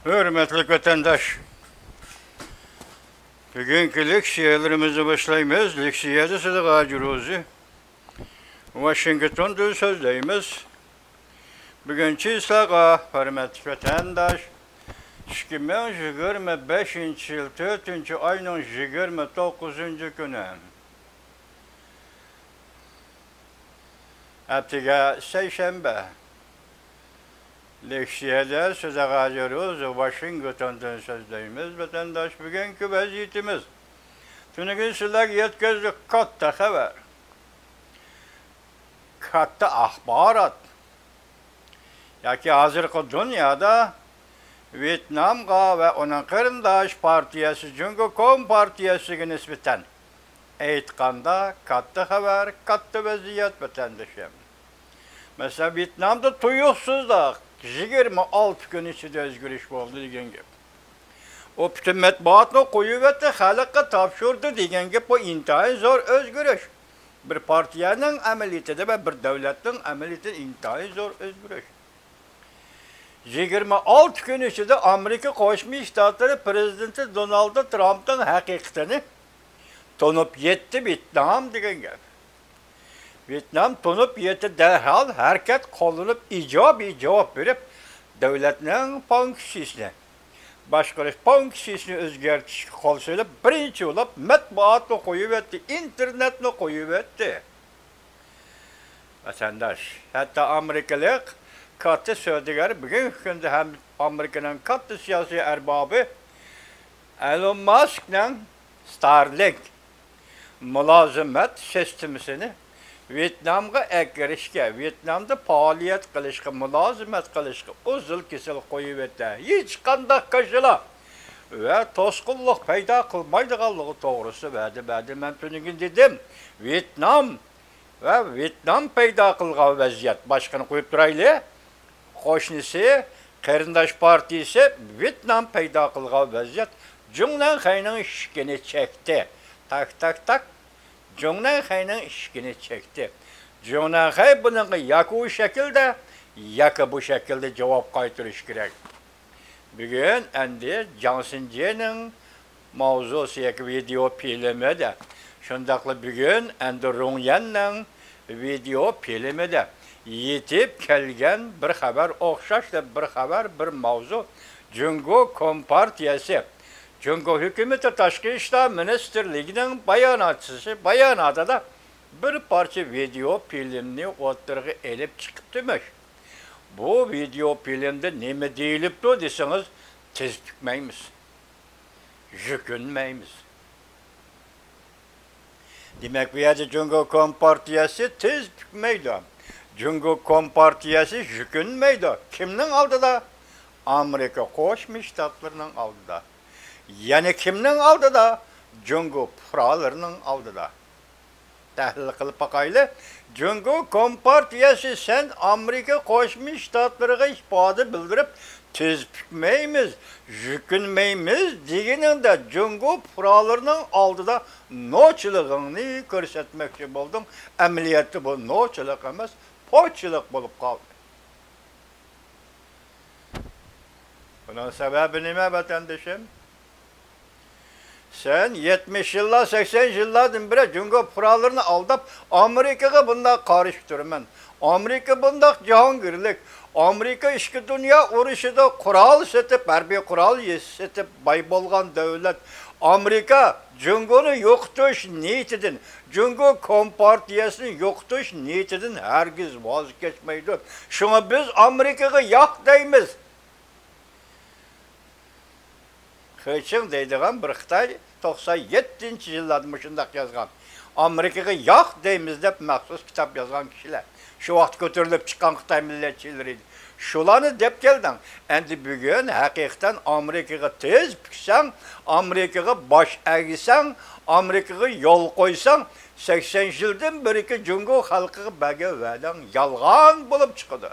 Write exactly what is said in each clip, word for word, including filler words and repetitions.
ھۆرمەتلىك ۋەتەنداش، بۈگۈنكى لېكسىيەلىرىمىزنى باشلايمىز. لېكسىيەدە سىلىغا ھاجى روزى ۋاشىنگتوندىن سۆزلەيمىز. بۈگۈن چىسلاغا، ھۆرمەتلىك ۋەتەنداش، ئىككى مىڭ يىگىرمە بەشىنچى يىل تۆتىنچى ئاينىڭ يىگىرمە توققۇزىنچى كۈنى. ئەتىگە سەيشەنبە. لېكسىيەدە سىلىغا ھاجى روزى ۋاشىنگتوندىن سۆزلەيمىز. ۋەتەنداش، بۈگۈنكى ۋەزىيىتىمىز. تۈنۈگۈن سىلەرگە يەتكۈزدۇق كاتتا خەۋەر، كاتتا ئاخبارات. ياكى ھازىرقى دۇنيادا ۋيېتنامغا ۋە ئۇنىڭ قېرىنداش پارتىيەسى جۇڭگو كومپارتىيەسىگە نىسبەتەن ئېيتقاندا، كاتتا خەۋەر، كاتتا ۋەزىيەت، ۋەتەندىشىم. مەسىلەن، ۋيېتنامدا تۇيۇقسىزلا يىگىرمە ئالتە كۈن ئىچىدە ئۆزگىرىش بولدى دېگەن گەپ. ئۇ پۈتۈن مەتبۇئاتنى قويۇۋەتتى، خەلققە تاپشۇردى دېگەن گەپ، بۇ ئىنتايىن زور ئۆزگىرىش. بىر پارتىيەنىڭ ئەمەلىيىتىدە ۋە بىر دۆلەتنىڭ ئەمەلىيىتىدە ئىنتايىن زور ئۆزگىرىش. يىگىرمە ئالتە كۈن ئىچىدە ئامېرىكا قوشما شتاتلىرى پىرېزىدېنتى دونالد ترامپنىڭ ھەقىقىتىنى تونۇپ يەتتى ۋيېتنام دېگەن گەپ. ۋيېتنام تونۇپ يەتتى، دەرھال ھەرىكەت قوللىنىپ، ئىجابىي جاۋاب بېرىپ، دۆلەتنىڭ فۇنكسىيىسىنى، باشقۇرۇش فۇنكسىيىسىنى ئۆزگەرتىشكە قول سېلىپ، بىرىنچى بولۇپ مەتبۇئاتنى قويۇۋەتتى، ئىنتېرنېتنى قويۇۋەتتى. ۋەتەنداش، ھەتتا ئامېرىكىلىق كاتتا سودىگەر، بۈگۈنكى كۈندە ھەم ئامېرىكىنىڭ كاتتا سىياسىي ئەربابى ئېلون ماسكنىڭ ستارلىنك مۇلازىمەت سىستېمىسىنى ۋيېتنامغا ئەكىرىشكە، ۋيېتنامدا پائالىيەت قىلىشقا، مۇلازىمەت قىلىشقا ئۇزۇل كېسىل قويۇۋېتە. ھېچقانداق كاشىلا ۋە توسقۇنلۇق پەيدا قىلمايدىغانلىقى توغرىسىدا ۋەدە بەردى. مەن تۈنۈگۈن دېدىم، ۋيېتنام ۋە ۋيېتنام پەيدا قىلغان ۋەزىيەت، باشقىنى قويۇپ تۇرايلى. قوشنىسى، قېرىنداش پارتىيىسى ۋيېتنام پەيدا قىلغان ۋەزىيەت جۇڭنەنخەينىڭ ئىشىكىنى چەكتى. تاك، تاك، تاك. جۇڭنەنخەينىڭ ئىشىكىنى چەكتى. جۇڭنەنخەي بۇنىڭغا ياكى ئۇ شەكىلدە، ياكى بۇ شەكىلدە جاۋاب قايتۇرۇشى كېرەك. بۈگۈن ئەندى جاڭ سىنجېنىڭ ماۋزۇسى ياكى ۋىدېئو فىلىمىدە، شۇنداقلا بۈگۈن ئەندى رۇڭيەننىڭ ۋىدېئو فىلىمىدە يېتىپ كەلگەن بىر خەۋەر، ئوخشاشلا بىر خەۋەر، بىر ماۋزۇ، جۇڭگو كومپارتىيەسى، جۇڭگو ھۆكۈمىتى تاشقى ئىشلار مىنىستىرلىكىنىڭ باياناتچىسى باياناتىدا بىر پارچە ۋىدېئو فىلىمنى ئوتتۇرىغا ئېلىپ چىقىپتىمىش. بۇ ۋىدېئو فىلىمدە نېمە دېيىلىپتۇ دېسىڭىز، تىز پۈكمەيمىز، يۈكۈنمەيمىز. دېمەك، بۇ يەردە جۇڭگو كومپارتىيەسى تىز پۈكمەيدۇ. جۇڭگو كومپارتىيەسى يۈكۈنمەيدۇ. كىمنىڭ ئالدىدا؟ ئامېرىكا قوشما شتاتلىرىنىڭ ئالدىدا. يەنە كىمنىڭ ئالدىدا؟ جۇڭگو پۇقرالىرىنىڭ ئالدىدا. تەھلىل قىلىپ باقايلى. جۇڭگو كومپارتىيەسى، سەن ئامېرىكا قوشما شتاتلىرىغا ئىپادە بىلدۈرۈپ، تىز پۈكمەيمىز، يۈكۈنمەيمىز دېگىنىڭدە، جۇڭگو پۇقرالىرىنىڭ ئالدىدا نوچىلىقىڭنى كۆرسەتمەكچى بولدۇڭ. ئەمەلىيەتتە بۇ نوچىلىق ئەمەس، پوچىلىق بولۇپ قالدى. بۇنىڭ سەۋەبى نېمە، ۋەتەندىشىم؟ سەن يەتمىش يىللار، سەكسەن يىللاردىن بېرى جۇڭگو پۇقرالىرىنى ئالداپ، ئامېرىكىغا بۇنداق قارشى تۇرىمەن. ئامېرىكا بۇنداق جاھانگىرلىك. ئامېرىكا ئىككى دۇنيا ئۇرۇشىدا قورال سېتىپ، ھەربىي قورال سېتىپ باي بولغان دۆلەت. ئامېرىكا جۇڭگونى يوقىتىش نىيىتىدىن، جۇڭگو كومپارتىيەسىنى يوقىتىش نىيىتىدىن ھەرگىز ۋاز كەچمەيدۇ. شۇڭا بىز ئامېرىكىغا ياق دەيمىز. خېچىڭ دەيدىغان بىر خىتاي توقسان يەتتىنچى يىللاردا مۇشۇنداق يازغان. ئامېرىكىغا ياق دەيمىز دەپ مەخسۇس كىتاب يازغان كىشىلەر. شۇ ۋاقىت كۆتۈرۈلۈپ چىققان خىتاي مىللەتچىلىرى ئىدى. شۇلارنى دەپ كەلدىڭ. ئەمدى بۈگۈن ھەقىقەتەن ئامېرىكىغا تىز پۈكسەڭ، ئامېرىكىغا باش ئەگسەڭ، ئامېرىكىغا يول قويساڭ، سەكسەن يىلدىن بېرىكى جۇڭگو خەلقىگە بەرگەن ۋەدەڭ يالغان بولۇپ چىقىدۇ.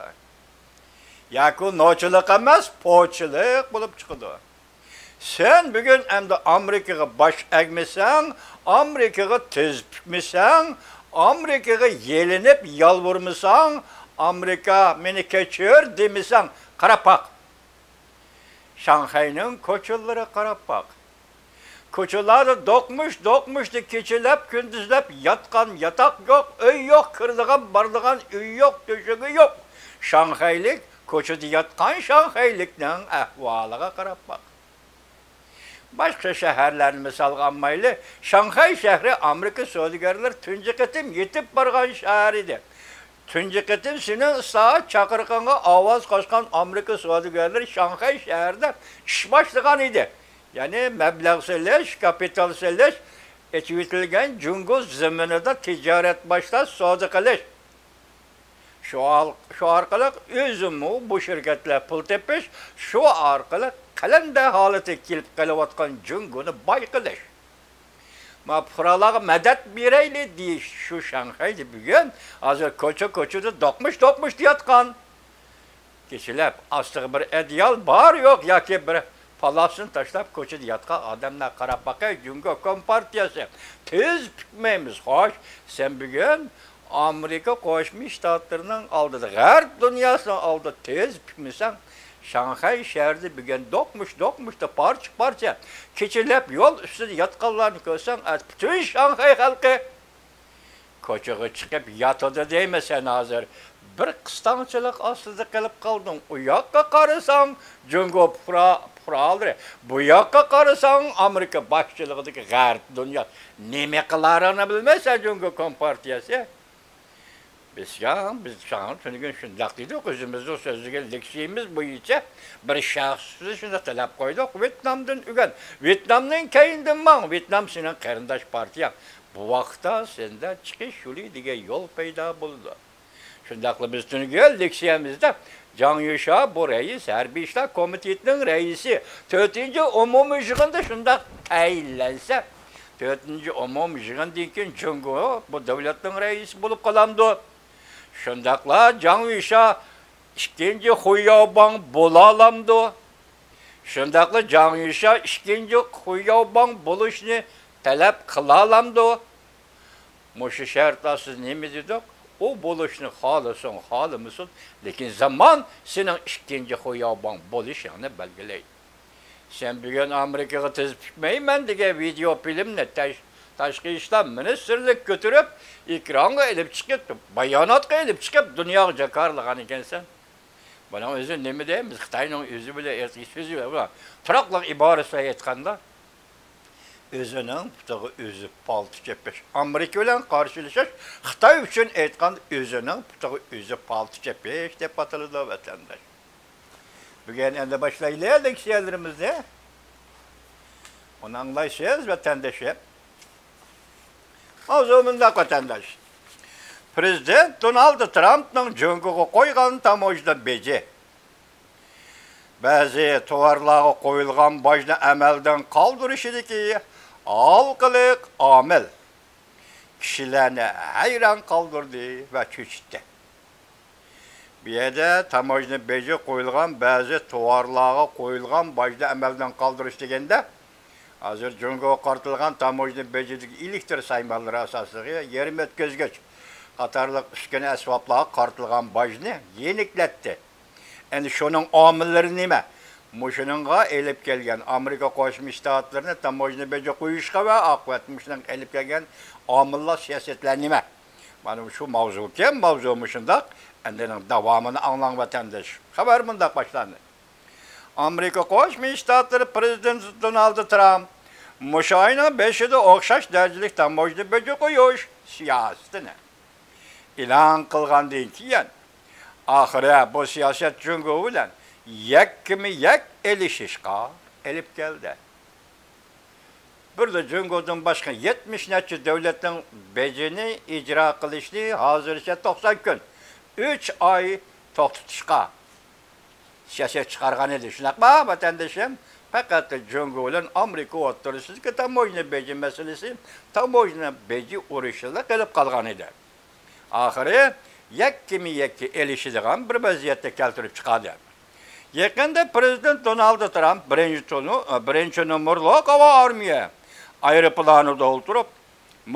ياكى نوچىلىق ئەمەس، پوچىلىق بولۇپ چىقىدۇ. سەن بۈگۈن ئەمدى ئامېرىكىغا باش ئەگمىسەڭ، ئامېرىكىغا تىز پۈكمىسەڭ، ئامېرىكىغا يېلىنىپ يالۋۇرمىساڭ، ئامېرىكا مېنى كەچۈر دېمىسەڭ، قاراپ باق. شاڭخەينىڭ كوچىلىرىغا قاراپ باق. كوچىلاردا دوقمۇش-دوقمۇشتا كېچىلەپ، كۈندۈزلەپ ياتقان ياتاق يوق، ئۆي يوق، كىرىدىغان، بارىدىغان ئۆي يوق، تۆشۈكى يوق. شاڭخەيلىك كوچىدا ياتقان شاڭخەيلىكنىڭ ئەھۋالىغا قاراپ باق. باشقا شەھەرلەرنى مىسالغا ئالمايلى، شاڭخەي شەھىرى ئامېرىكا سودىگەرلىرى تۇنجى قېتىم يېتىپ بارغان شەھەر ئىدى. تۇنجى قېتىم سېنىڭ ئىسلاھات چاقىرىقىڭغا ئاۋاز قوشقان ئامېرىكا سودىگەرلىرى شاڭخەي شەھىرىدە ئىش باشلىغان ئىدى. يەنى مەبلەغ سېلىش، كاپىتال سېلىش، ئېچىۋېتىلگەن جۇڭگو زېمىنىدا تىجارەت باشلاش، سودا قىلىش. شۇ ئال-، شۇ ئارقىلىق ئۆزىمۇ بۇ شىركەتلەر پۇل تېپىش، شۇ ئارقىلىق قەلەندەر ھالىتىگە كېلىپ قېلىۋاتقان جۇڭگونى باي قىلىش. ما پۇقرالارغا مەدەت بېرەيلى دېيىش شۇ شاڭخەيدە بۈگۈن، ھازىر كوچا-كوچىدا دوقمۇش-دوقمۇش ياتقان. كېچىلەپ ئاستىغا بىر ئەدىيال بار يوق ياكى بىر پالاسنى تاشلاپ كوچىدا ياتقان ئادەملەر قاراپ باقاي، جۇڭگو كومپارتىيەسى. تېز پۈكمەيمىز، خوش. سەن بۈگۈن ئامېرىكا قوشما شتاتلىرىنىڭ ئالدىدا، غەرب دۇنياسىنىڭ ئالدىدا تېز پۈكمىسەڭ، شاڭخەي شەھىرىدە بۈگۈن دوقمۇش-دوقمۇشتا، پارچە-پارچە، كېچىلەپ يول ئۈستىدە ياتقانلارنى كۆرسەڭ، ئە، پۈتۈن شاڭخەي خەلقى كوچىغا چىقىپ ياتىدۇ دەيمەن سەن ھازىر. بىر قىستاڭچىلىق ئاستىدا قېلىپ قالدىڭ. ئۇ ياققا قارىساڭ، جۇڭگو پۇقرا-، پۇقرالىرى، بۇ ياققا قارىساڭ، ئامېرىكا باشچىلىقىدىكى غەرب دۇنيا. نېمە قىلارىڭنى بىلمەيسەن، جۇڭگو كومپارتىيەسى. بىز، يا، بىز ساڭا تۈنۈگۈن شۇنداق دېدۇق، ئۆزىمىزنىڭ سۆزلىگەن لېكسىيىمىز بويىچە بىر شەخس سۈپىتىدە شۇنداق تەلەپ قويدۇق، ۋيېتنامدىن ئۆگەن، ۋيېتنامنىڭ كەينىدىن ماڭ، ۋيېتنام سېنىڭ قېرىنداش پارتىيەڭ. بۇ ۋاقىتتا سەندە چىقىش يولى دېگەن يول پەيدا بولىدۇ. شۇنداقلا بىز تۈنۈگۈن لېكسىيەمىزدە جاڭ يۈشا، بۇ رەئىس، ھەربىي ئىشلار كومىتېتىنىڭ رەئىسى، تۆتىنچى ئومۇمىي يىغىندا شۇنداق تەيىنلەنسە، تۆتىنچى ئومۇمىي يىغىندىن كېيىن جۇڭگو بۇ دۆلەتنىڭ رەئىسى بولۇپ قالامدۇ؟ شۇنداقلا جاڭ يۈشا ئىككىنچى خۇيياۋباڭ بولالامدۇ؟ شۇنداقلا جاڭ يۈشا ئىككىنچى خۇيياۋباڭ بولۇشنى تەلەپ قىلالامدۇ؟ مۇشۇ شەرت ئاستىدا نېمە دېدۇق؟ ئۇ بولۇشنى خالىسۇن، خالىمىسۇن، لېكىن زامان سېنىڭ ئىككىنچى خۇيياۋباڭ بولۇشۇڭنى بەلگىلەيدۇ. سەن بۈگۈن ئامېرىكىغا تىز پۈكمەيمەن دېگەن ۋىدېئو فىلىمنى تەش-، تاشقى ئىشلار مىنىستىرلىكى كۆتۈرۈپ، ئېكرانغا ئېلىپ چىقىپ، باياناتقا ئېلىپ چىقىپ، دۇنياغا جاكارلىغان ئىكەنسەن. بۇنىڭ ئۆزى نېمە دەيمىز؟ خىتاينىڭ ئۆزى بىلەن ئېيتقان سۆزى بار. تۇراقلىق ئىبارىسى بىلەن ئېيتقاندا، ئۆزىنىڭ پۇتىغا ئۆزى پالتا چېپىش. ئامېرىكا بىلەن قارشىلىشىش، خىتاي ئۈچۈن ئېيتقاندا، ئۆزىنىڭ پۇتىغا ئۆزى پالتا چېپىش دەپ ئاتىلىدۇ، ۋەتەنداش. بۈگۈن ئەمدى باشلايلى لېكسىيەلىرىمىزنى. ئۇنى ئاڭلايسىز، ۋەتەندىشىم. ماۋزۇ مۇنداق، ۋەتەنداش. پىرېزىدېنت دونالد ترامپنىڭ جۇڭگوغا قويغان تاموژنا بېجى. بەزى تاۋارلارغا قويۇلغان باجنى ئەمەلدىن قالدۇرۇشىدىكى ھالقىلىق ئامىل كىشىلەرنى ھەيران قالدۇردى ۋە چۆچۈتتى. بۇ يەردە تاموژنا بېجى قويۇلغان، بەزى تاۋارلارغا قويۇلغان باجنى ئەمەلدىن قالدۇرۇش دېگەندە، ھازىر جۇڭگوغا قارىتىلغان تاموژنا بېجىدىكى ئېلېكتر سايمانلىرى ئاساسلىقى، يېرىم ئۆتكۈزگۈچ قاتارلىق ئۈسكۈنە ئەسۋابلارغا قارىتىلغان باجنى يېنىكلەتتى. ئەنە شۇنىڭ ئامىللىرى نېمە؟ مۇشۇنىڭغا ئېلىپ كەلگەن ئامېرىكا قوشما شتاتلىرىنى تاموژنا بېجى قويۇشقا ۋە ئاقىۋەتتە مۇشۇنىڭغا ئېلىپ كەلگەن ئامىللار، سىياسەتلەر نېمە؟ مانا شۇ ماۋزۇكەن، ماۋزۇ مۇشۇنداق. ئەمدىنىڭ داۋامىنى ئاڭلاڭ، ۋەتەنداش. خەۋەر مۇنداق باشلاندى. ئامېرىكا قوشما شتاتلىرى پىرېزىدېنتى دونالد ترامپ مۇشۇ ئاينىڭ بېشىدا ئوخشاش دەرىجىلىك تاموژنا بېجى قويۇش سىياسىتىنى ئېلان قىلغاندىن كېيىن، ئاخىرى بۇ سىياسەت جۇڭگو بىلەن يەككىمۇ يەك ئېلىشىشقا ئېلىپ كەلدى. بىردە جۇڭگودىن باشقا يەتمىش نەچچە دۆلەتنىڭ بېجىنى ئىجرا قىلىشنى ھازىرچە توقسان كۈن، ئۈچ ئاي توختىتىشقا سىياسەت چىقارغان ئىدى. شۇنداقمۇ، ۋەتەندىشىم؟ پەقەت جۇڭگو بىلەن ئامېرىكا ئوتتۇرىسىدىكى تاموژنا بېجى مەسىلىسى تاموژنا بېجى ئۇرۇشىلا قېلىپ قالغان ئىدى. ئاخىرى يەككىمۇ يەككە ئېلىشىدىغان بىر ۋەزىيەتنى كەلتۈرۈپ چىقاردى. يېقىندا پىرېزىدېنت دونالد ترامپ بىرىنچى تونۇ-، بىرىنچى نومۇرلۇق ھاۋا ئارمىيە ئايروپىلانىدا ئولتۇرۇپ،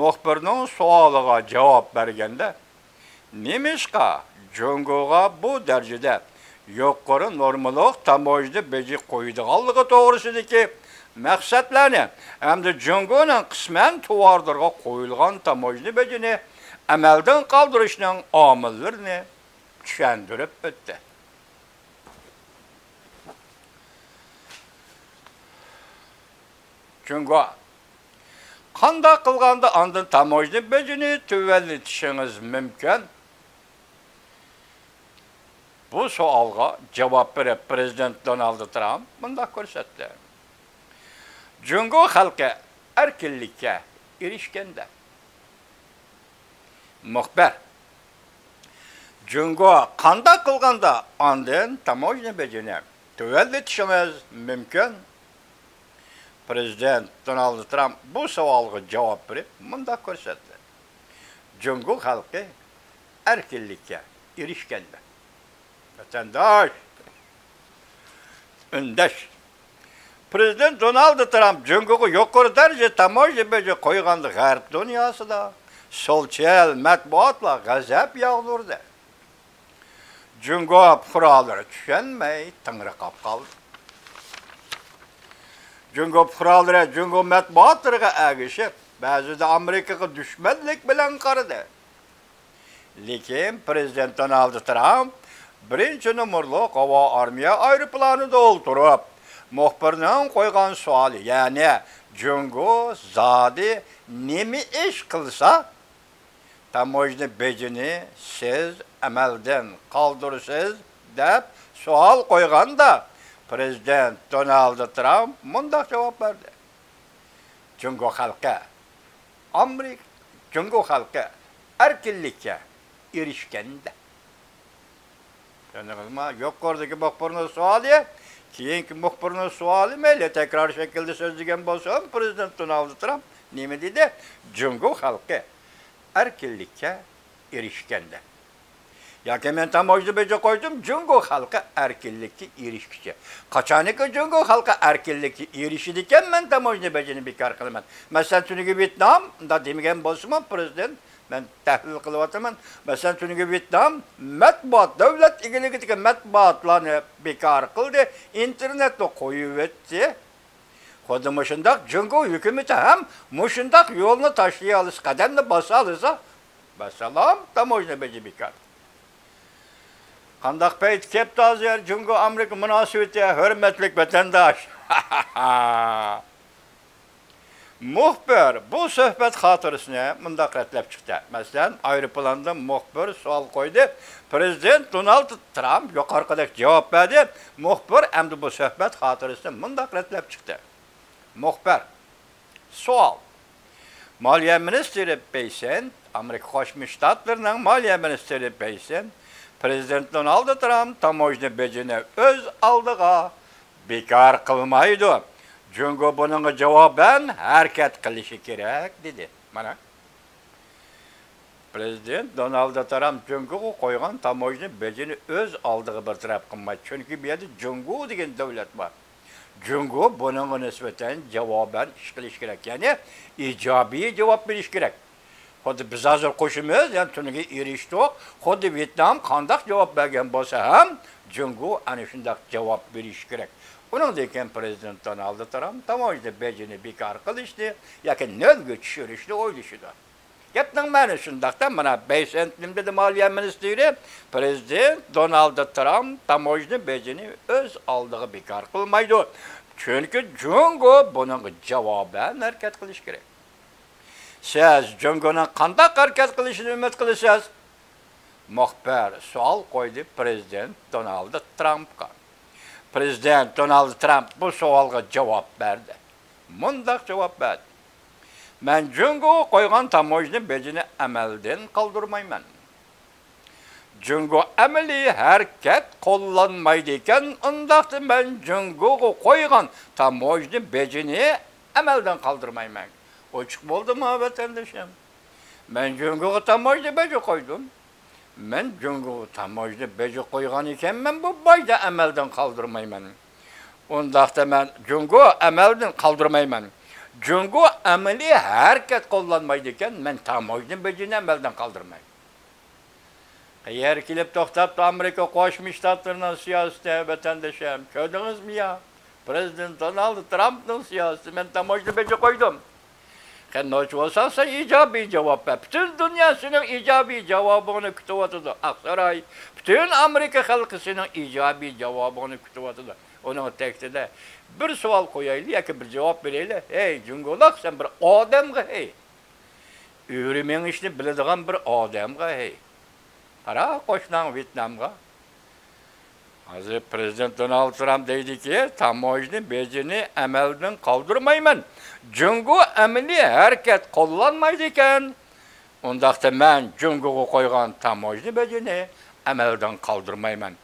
مۇخبىرنىڭ سوئالىغا جاۋاب بەرگەندە، نېمىشقا جۇڭگوغا بۇ دەرىجىدە يۇقىرى نورمىلىق تاموژنا بېجى قويىدىغانلىقى توغرىسىدىكى مەقسەتلەرنى ھەمدە جۇڭگونىڭ قىسمەن توۋاردىرىغا قويۇلغان تاموژنا بېجىنى ئەمەلدىن قالدۇرۇشنىڭ ئامىللىرىنى چۈشەندۈرۈپ ئۆتتى. جۇڭگو، قانداق قىلغاندا ئاندىن تاموژنا بېجىنى تۆۋەنلىتىشىڭىز مۇمكىن؟ بۇ سوئالغا جاۋاب بېرىپ، پىرېزىدېنت دونالد ترامپ مۇنداق كۆرسەتتى: جۇڭگو خەلقى ئەركىنلىككە ئېرىشكەندە. مۇخبىر، جۇڭگو قانداق قىلغاندا ئاندىن تاموژنا بېجىنى تۆۋەنلىتىشىڭىز مۇمكىن؟ پىرېزىدېنت دونالد ترامپ بۇ سوئالغا جاۋاب بېرىپ مۇنداق كۆرسەتتى: جۇڭگو خەلقى ئەركىنلىككە ئېرىشكەندە. ۋەتەنداش، ئۈندەش. پىرېزىدېنت دونالد ترامپ جۇڭگوغا يۇقىرى دەرىجە تاموژنا بېجى قويغاندا غەرب دۇنياسىدا سولچىل مەتبۇئاتلار غەزەپ ياغدۇردى. جۇڭگو پۇقرالىرى چۈشەنمەي تېڭىرقاپ قالدى. جۇڭگو پۇقرالىرى جۇڭگو مەتبۇئاتلىرىغا ئەگىشىپ، بەزىدە ئامېرىكىغا دۈشمەنلىك بىلەن قارىدى. لېكىن پىرېزىدېنت دونالد ترامپ بىرىنچى نومۇرلۇق ھاۋا ئارمىيە ئايروپىلانىدا ئولتۇرۇپ، مۇخبىرنىڭ قويغان سوئالى، يەنى جۇڭگو زادى نېمە ئىش قىلسا، تاموژنا بېجىنى سىز ئەمەلدىن قالدۇرىسىز، دەپ سوئال قويغاندا، پىرېزىدېنت دونالد ترامپ مۇنداق جاۋاب بەردى: جۇڭگو خەلقى ئامېرىكا، جۇڭگو خەلقى ئەركىنلىككە ئېرىشكەندە. چۈشەندىڭىزمۇ؟ يۇقىرىدىكى مۇخبىرنىڭ سوئالى، كېيىنكى مۇخبىرنىڭ سوئالى، مەيلى تەكرار شەكىلدە سۆزلىگەن بولسىمۇ، پىرېزىدېنت دونالد ترامپ نېمە دېدى؟ جۇڭگو خەلقى ئەركىنلىككە ئېرىشكەندە. ياكى مەن تاموژنا بېجى قويدۇم، جۇڭگو خەلقى ئەركىنلىككە ئېرىشكۈچە. قاچانكى جۇڭگو خەلقى ئەركىنلىككە ئېرىشىدىكەن، مەن تاموژنا بېجىنى بىكار قىلىمەن. مەسىلەن، تۈنۈگۈن ۋيېتنام، مۇنداق دېمىگەن بولسىمۇ، پىرېزىدېنت، مەن تەھلىل قىلىۋاتىمەن. مەسىلەن، تۈنۈگۈن ۋيېتنام مەتبۇئات، دۆلەت ئىگىلىكىدىكى مەتبۇئاتلارنى بىكار قىلدى، ئىنتېرنېتنى قويۇۋەتتى. خۇددى مۇشۇنداق جۇڭگو ھۆكۈمىتى ھەم مۇشۇنداق يولنى تاشلىيالىسا، قەدەمنى باسالىسا، ۋەسسالام، تاموژنا بېجى بىكار. قانداق پەيت كەپتۇ ھازىر جۇڭگو ئامېرىكا مۇناسىۋىتى، ھۆرمەتلىك ۋەتەنداش؟ مۇخبىر بۇ سۆھبەت خاتىرىسىنى مۇنداق رەتلەپ چىقتى. مەسىلەن، ئايروپىلاندا مۇخبىر سوئال قويدى، پىرېزىدېنت دونالد ترامپ يۇقىرىقىدەك جاۋاب بەردى. مۇخبىر ئەمدى بۇ سۆھبەت خاتىرىسىنى مۇنداق رەتلەپ چىقتى. مۇخبىر، سوئال. مالىيە مىنىستىرى بېيسېنت، ئامېرىكا قوشما شتاتلىرىنىڭ مالىيە مىنىستىرى بېيسېنت، پىرېزىدېنت دونالد ترامپ تاموژنا بېجىنى ئۆز ئالدىغا بىكار قىلمايدۇ. جۇڭگو بۇنىڭغا جاۋابەن ھەرىكەت قىلىشى كېرەك، دېدى. مانا. پىرېزىدېنت دونالد ترامپ جۇڭگوغا قويغان تاموژنا بېجىنى ئۆز ئالدىغا بىر تەرەپ قىلمايدۇ. چۈنكى بۇ يەردە جۇڭگو دېگەن دۆلەت بار. جۇڭگو بۇنىڭغا نىسبەتەن جاۋابەن ئىش قىلىشى كېرەك. يەنى ئىجابىي جاۋاب بېرىشى كېرەك. خۇددى بىز ھازىر قوشىمىز، يەنى تۈنۈگۈن ئېرىشتۇق. خۇددى ۋيېتنام قانداق جاۋاب بەرگەن بولسا ھەم، جۇڭگو ئەنە شۇنداق جاۋاب بېرىشى كېرەك. ئۇنىڭدىن كېيىن پىرېزىدېنت دونالد ترامپ تاموژنا بېجىنى بىكار قىلىشنى ياكى نۆلگە چۈشۈرۈشنى ئويلىشىدۇ. گەپنىڭ مەنىسى شۇنداقتا، مانا، بېيسېنت نېمە دېدى، مالىيە مىنىستىرى؟ پىرېزىدېنت دونالد ترامپ تاموژنا بېجىنى ئۆز ئالدىغا بىكار قىلمايدۇ. چۈنكى جۇڭگو بۇنىڭغا جاۋابەن ھەرىكەت قىلىشى كېرەك. سىز جۇڭگونىڭ قانداق ھەرىكەت قىلىشىنى ئۈمىد قىلىسىز؟ مۇخبىر سوئال قويدى پىرېزىدېنت دونالد ترامپقا. پىرېزىدېنت دونالد ترامپ بۇ سوئالغا جاۋاب بەردى. مۇنداق جاۋاب بەردى: مەن جۇڭگوغا قويغان تاموژنا بېجىنى ئەمەلدىن قالدۇرمايمەن. جۇڭگو ئەمەلىي ھەرىكەت قوللانمايدىكەن، ئۇنداقتا مەن جۇڭگوغا قويغان تاموژنا بېجىنى ئەمەلدىن قالدۇرمايمەن. ئوچۇق بولدىمۇ، ۋەتەندىشىم؟ مەن جۇڭگوغا تاموژنا بېجى قويدۇم. مەن جۇڭگوغا تاموژنا بېجى قويغان ئىكەنمەن، بۇ باجدا ئەمەلدىن قالدۇرمايمەن. ئۇنداقتا مەن جۇڭگو ئەمەلدىن قالدۇرمايمەن. جۇڭگو ئەمەلىي ھەرىكەت قوللانمايدىكەن، مەن تاموژنا بېجىنى ئەمەلدىن قالدۇرماي. قەيەر كېلىپ توختاپتۇ ئامېرىكا قوشما شتاتلىرىنىڭ سىياسىتى، ۋەتەندىشىم؟ كۆردىڭىزمۇ يا؟ پرېزىدېنت دونالد ترامپنىڭ سىياسىتى، مەن تاموژنا بېجى قويدۇم. قېرىنداش بولساڭ، سەن ئىجابىي جاۋاب بەر. پۈتۈن دۇنيا سېنىڭ ئىجابىي جاۋابىڭنى كۈتۈۋاتىدۇ. ئاقساراي، پۈتۈن ئامېرىكا خەلقى سېنىڭ ئىجابىي جاۋابىڭنى كۈتۈۋاتىدۇ. ئۇنىڭ تەكتىدە بىر سوئال قويايلى ياكى بىر جاۋاب بېرەيلى. ھەي، جۇڭگولۇق، سەن بىر ئادەمغۇ، ھەي. ئۆرە مېڭىشنى بىلىدىغان بىر ئادەمغۇ، ھەي. قارا قوشناڭ ۋيېتنامغا. ھازىر پرېزىدېنت دونالد ترامپ دەيدىكى، تاموژنا بېجىنى ئەمەلدىن قالدۇرمايمەن. جۇڭگو ئەمەلىي ھەرىكەت قوللانمايدىكەن. ئۇنداقتا مەن جۇڭگوغا قويغان تاموژنا بېجىنى ئەمەلدىن قالدۇرمايمەن.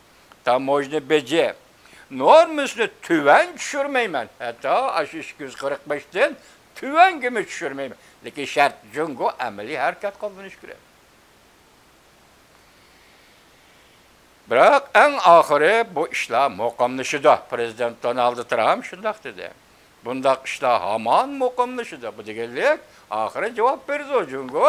تاموژنا بېجى نورمىسىنى تۆۋەن چۈشۈرمەيمەن. ھەتتا ئاشۇ ئىككى يۈز قىرىق بەشتىن تۆۋەنگىمۇ چۈشۈرمەيمەن. لېكىن شەرت، جۇڭگو ئەمەلىي ھەرىكەت قوللىنىشى كېرەك. بىراق ئەڭ ئاخىرى بۇ ئىشلار مۇقىملىشىدۇ. پرېزىدېنت دونالد ترامپ شۇنداق دېدى. بۇنداق ئىشلار ھامان مۇقىملىشىدۇ. بۇ دېگەنلىك، ئاخىرى جاۋاب بېرىدۇ جۇڭگو.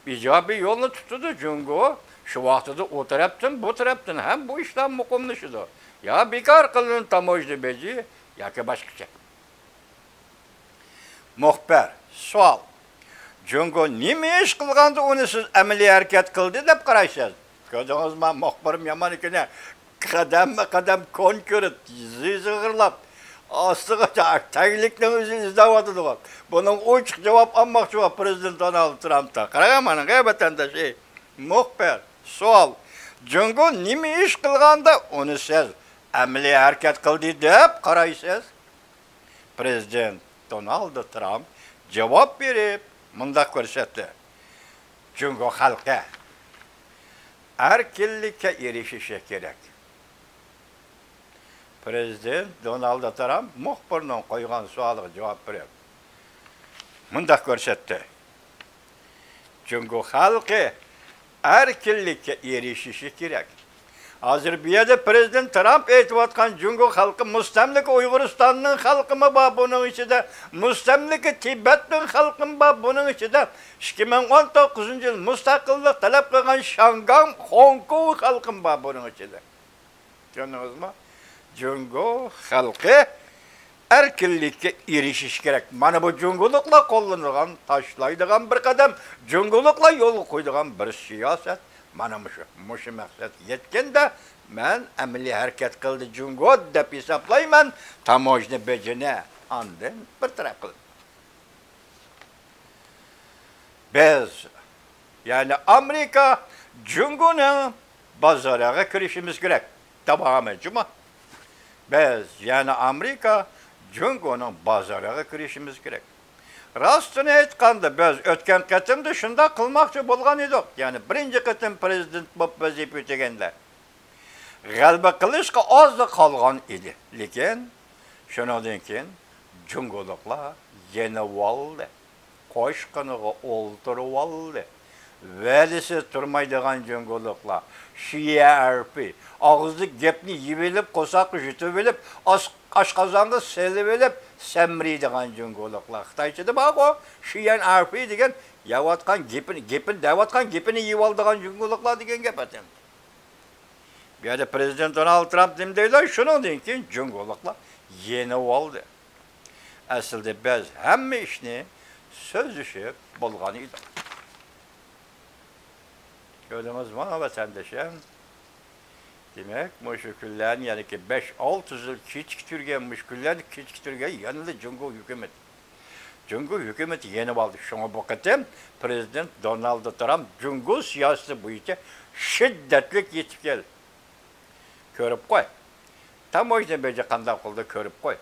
ئىجابىي يولنى تۇتىدۇ جۇڭگو. شۇ ۋاقتىدا ئۇ تەرەپتىن، بۇ تەرەپتىن ھەم بۇ ئىشلار مۇقىملىشىدۇ. يا بىكار قىلىنىدۇ تاموژنا بېجى ياكى باشقىچە. مۇخبىر، سوئال. جۇڭگو نېمە ئىش قىلغاندا ئۇنى سىز ئەمەلىي ھەرىكەت قىلدى دەپ قارايسىز؟ كۆردىڭىزما، مۇخبىرىم يامان ئىكەن. قەدەممۇ قەدەم كونكرېت، زىغىرلاپ، ئاستىغىچە تەگلىكنىڭ ئۆزىنى ئىزدەۋاتىدىغۇ. بۇنىڭ ئوچۇق جاۋاب ئالماقچى بار پرېزىدېنت دونالد ترامپتىن. قاراڭ مانا، ۋەتەنداش، ئەي مۇخبىر، سوئال. جۇڭگو نېمە ئىش قىلغاندا ئۇنى سىز ئەمەلىي ھەرىكەت قىلدى دەپ قارايسىز؟ پرېزىدېنت دونالد ترامپ جاۋاب بېرىپ مۇنداق كۆرسەتتى: جۇڭگو خەلقى ئەركىنلىككە ئېرىشىشى كېرەك. پرېزىدېنت دونالد ترامپ مۇخبىرنىڭ قويغان سوئالىغا جاۋاب بېرىپ مۇنداق كۆرسەتتى: جۇڭگو خەلقى ئەركىنلىككە ئېرىشىشى كېرەك. ھازىر بۇ يەردە پرېزىدېنت ترامپ ئېيتىۋاتقان جۇڭگو خەلقى، مۇستەملىكە ئۇيغۇرىستاننىڭ خەلقىمۇ بار بۇنىڭ ئىچىدە، مۇستەملىكە تىبەتنىڭ خەلقىمۇ بار بۇنىڭ ئىچىدە، ئىككى مىڭ ئون توققۇزىنچى يىل مۇستەقىللىق تەلەپ قىلغان شاڭگاڭ، خوڭكوڭ خەلقىمۇ بار بۇنىڭ ئىچىدە. كۆردىڭىزمۇ؟ جۇڭگو خەلقى ئەركىنلىككە ئېرىشىشى كېرەك. مانا بۇ جۇڭگولۇقلار قوللىنىدىغان، تاشلايدىغان بىر قەدەم، جۇڭگولۇقلار يولغا قويىدىغان بىر سىياسەت. مانا مۇشۇ، مۇشۇ مەقسەتكە يەتكەندە، مەن ئەمەلىي ھەرىكەت قىلدى جۇڭگو دەپ ھېسابلايمەن. تاموژنا بېجىنى ئاندىن بىر تەرەپ قىلىڭ. بىز، يەنى ئامېرىكا، جۇڭگونىڭ بازىرىغا كىرىشىمىز كېرەك. داۋامى جۇمۇ. بىز، يەنى ئامېرىكا، جۇڭگونىڭ بازىرىغا كىرىشىمىز كېرەك. راستىنى ئېيتقاندا، بىز ئۆتكەن قېتىمدا شۇنداق قىلماقچى بولغان ئىدۇق. يەنى بىرىنچى قېتىم پرېزىدېنت بولۇپ ۋەزىپە ئۆتىگەندە. غەلىبە قىلىشقا ئازلا قالغان ئىدى. لېكىن شۇنىڭدىن كېيىن جۇڭگولۇقلار يېنىۋالدى. قوشقىنىغا ئولتۇرۇۋالدى. ۋەدىسى تۇرمايدىغان جۇڭگولۇقلار، شىيەنئەرپى، ئاغزىدىكى گەپنى يېۋېلىپ، قورساققا يۇتۇۋېلىپ، ئاش-، ئاشقازانغا سېلىۋېلىپ سەمرىيدىغان جۇڭگولۇقلار. خىتايچىدا بارغۇ، شىيەنئەرپى دېگەن، يەۋاتقان گېپىنى، گېپىنى، دەۋاتقان گېپىنى يېۋالىدىغان جۇڭگولۇقلار دېگەن گەپ ئەتەمدى. بۇ يەردە پرېزىدېنت دونالد ترامپ نېمە دەيدۇ؟ شۇنىڭدىن كېيىن جۇڭگولۇقلار يېنىۋالدى. ئەسلىدە بىز ھەممە ئىشنى سۆزلىشىپ بولغان ئىدۇق. كۆردىڭىزمۇ، ۋەتەندىشىم؟ دېمەك، مۇشۇ كۈنلەرنى، يەنىكى بەش، ئالتە يىل كېچىكتۈرگەن، مۇشۇ كۈنلەرنى كېچىكتۈرگەن يەنىلا جۇڭگو ھۆكۈمىتى. جۇڭگو ھۆكۈمىتى يېنىۋالدى. شۇڭا بۇ قېتىم پرېزىدېنت دونالد ترامپ جۇڭگو سىياسىتى بويىچە شىددەتلىك يېتىپ كەلدى. كۆرۈپ قوي. تاموژنا بېجى قانداق قىلدى، كۆرۈپ قوي.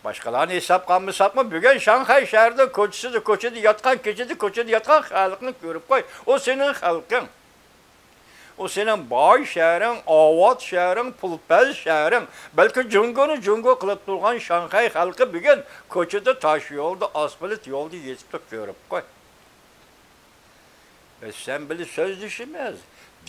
باشقىلارنى ھېسابقا ئالمىساقمۇ، بۈگۈن شاڭخەي شەھىرىدە كوچىسىدا، كوچىدا ياتقان، كېچىدە كوچىدا ياتقان خەلقنى كۆرۈپ قوي. ئۇ سېنىڭ خەلقىڭ. ئۇ سېنىڭ باي شەھىرىڭ، ئاۋات شەھىرىڭ، پۇلپەز شەھىرىڭ. بەلكى جۇڭگونى جۇڭگو قىلىپ تۇرغان شاڭخەي خەلقى بۈگۈن كوچىدا، تاش يولدا، ئاسفالت يولدا يېتىپتۇ، كۆرۈپ قوي. بىز سەن بىلەن سۆزلىشىمىز،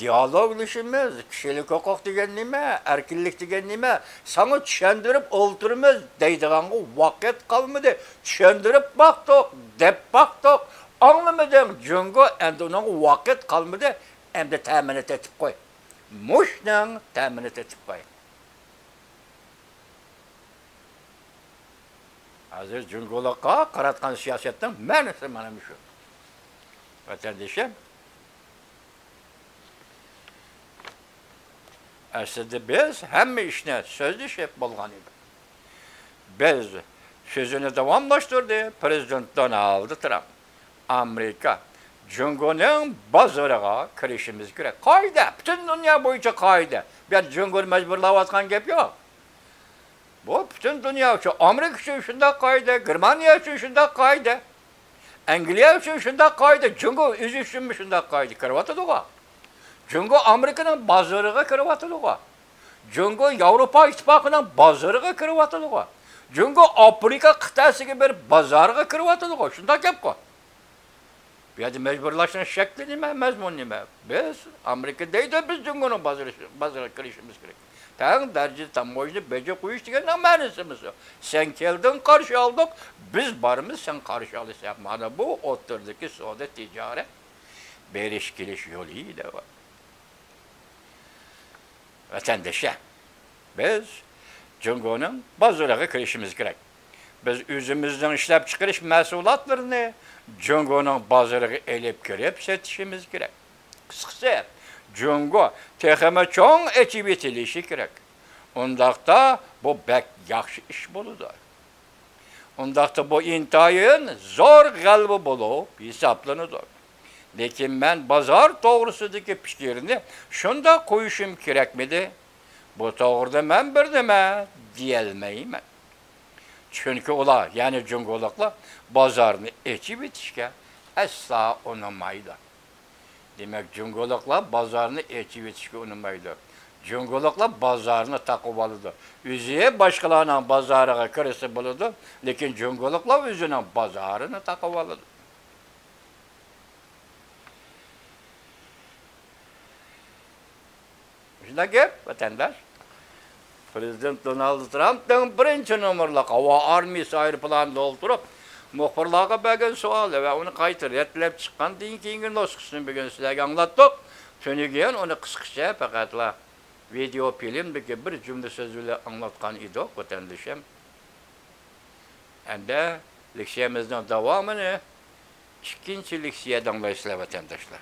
دىيالوگلىشىمىز، كىشىلىك ھوقۇق دېگەن نېمە، ئەركىنلىك دېگەن نېمە، ساڭا چۈشەندۈرۈپ ئولتۇرىمىز دەيدىغانغا ۋاقىت قالمىدى. چۈشەندۈرۈپ باقتۇق، دەپ باقتۇق، ئاڭلىمىدىڭ. جۇڭگو ئەمدى ئۇنىڭغا ۋاقىت قالمىدى. ئەمدى تەمىنى تېتىپ قوي. مۇشۇنىڭ تەمىنى تېتىپ قوي. ھازىر جۇڭگولۇققا قاراتقان سىياسەتنىڭ مەنىسى مانا مۇشۇ. ۋەتەندىشىم، ئەسلىدە بىز ھەممە ئىشنى سۆزلىشىپ بولغان ئىدۇق. بىز سۆزىنى داۋاملاشتۇردى پرېزىدېنت دونالد ترامپ. ئامېرىكا جۇڭگونىڭ بازىرىغا كىرىشىمىز كېرەك. قائىدە، پۈتۈن دۇنيا بويىچە قائىدە. بۇ يەردە جۇڭگونى مەجبۇرلاۋاتقان گەپ يوق. بۇ پۈتۈن دۇنيا ئۈچۈن، ئامېرىكا ئۈچۈن شۇنداق قائىدە، گېرمانىيە ئۈچۈن شۇنداق قائىدە، ئەنگلىيە ئۈچۈن شۇنداق قائىدە، جۇڭگو ئۆزى ئۈچۈنمۇ شۇنداق قائىدە كىرىۋاتىدىغۇ. جۇڭگو ئامېرىكىنىڭ بازىرىغا كىرىۋاتىدىغۇ. جۇڭگو ياۋروپا ئىتتىپاقىنىڭ بازىرىغا كىرىۋاتىدىغۇ. جۇڭگو ئافرىقا قىتئەسىگە بىر بازارغا كىرىۋاتىدىغۇ. شۇنداق گەپقۇ. بۇ يەردە مەجبۇرلاشنىڭ شەكلى نېمە، مەزمۇنى نېمە؟ بىز، ئامېرىكا دەيدۇ، بىز جۇڭگونىڭ بازىرى، بازىرىغا كىرىشىمىز كېرەك. تەڭ دەرىجىدە تاموژنا بېجى قويۇش دېگەننىڭ مەنىسى مۇشۇ. سەن كەلدىڭ، قارشى ئالدۇق، بىز بارىمىز، سەن قارشى ئالىسەن. مانا بۇ ئوتتۇرىدىكى سودا تىجارەت، بېرىش كېلىش يولى دەۋاتىدۇ. ۋەتەندىشى، بىز جۇڭگونىڭ بازىرىغا كىرىشىمىز كېرەك. بىز ئۆزىمىزنىڭ ئىشلەپچىقىرىش مەھسۇلاتلىرىنى جۇڭگونىڭ بازىرىغا ئېلىپ كىرىپ سېتىشىمىز كېرەك. قىسقىسى، جۇڭگو تېخىمۇ چوڭ ئېچىۋېتىلىشى كېرەك. ئۇنداقتا بۇ بەك ياخشى ئىش بولىدۇ. ئۇنداقتا بۇ ئىنتايىن زور غەلىبە بولۇپ ھېسابلىنىدۇ. لېكىن مەن بازار توغرىسىدىكى پىكىرنى شۇنداق قويۇشۇم كېرەكمىدى؟ بۇ توغرىدا مەن بىر نېمە دېيەلمەيمەن. چۈنكى ئۇلار، يەنى جۇڭگولۇقلار بازارنى ئېچىۋېتىشكە ئەسلا ئۇنىمايدۇ. دېمەك، جۇڭگولۇقلار بازارنى ئېچىۋېتىشكە ئۇنىمايدۇ. جۇڭگولۇقلار بازارنى تاقىۋالىدۇ. ئۆزى باشقىلارنىڭ بازارىغا كىرسە بولىدۇ، لېكىن جۇڭگولۇقلار ئۆزىنىڭ بازارىنى تاقىۋالىدۇ. شۇنداق گەپ، ۋەتەنداش. پرېزىدېنت دونالد ترامپنىڭ بىرىنچى نومۇرلۇق ھاۋا ئارمىيىسى ئايروپىلانىدا ئولتۇرۇپ، مۇخبىرلارغا بەرگەن سوئالى ۋە ئۇنى قايتا رەتلەپ چىققاندىن كېيىنكى نۇسخىسىنى بۈگۈن سىلەرگە ئاڭلاتتۇق. تۈنۈگۈن ئۇنى قىسقىچە پەقەتلا ۋىدېئو فىلىمدىكى بىر جۈملە سۆز بىلەن ئاڭلاتقان ئىدۇق، ۋەتەندىشىم. ئەمدى لېكسىيەمىزنىڭ داۋامىنى ئىككىنچى لېكسىيەدە ئاڭلايسىلەر، ۋەتەنداشلار.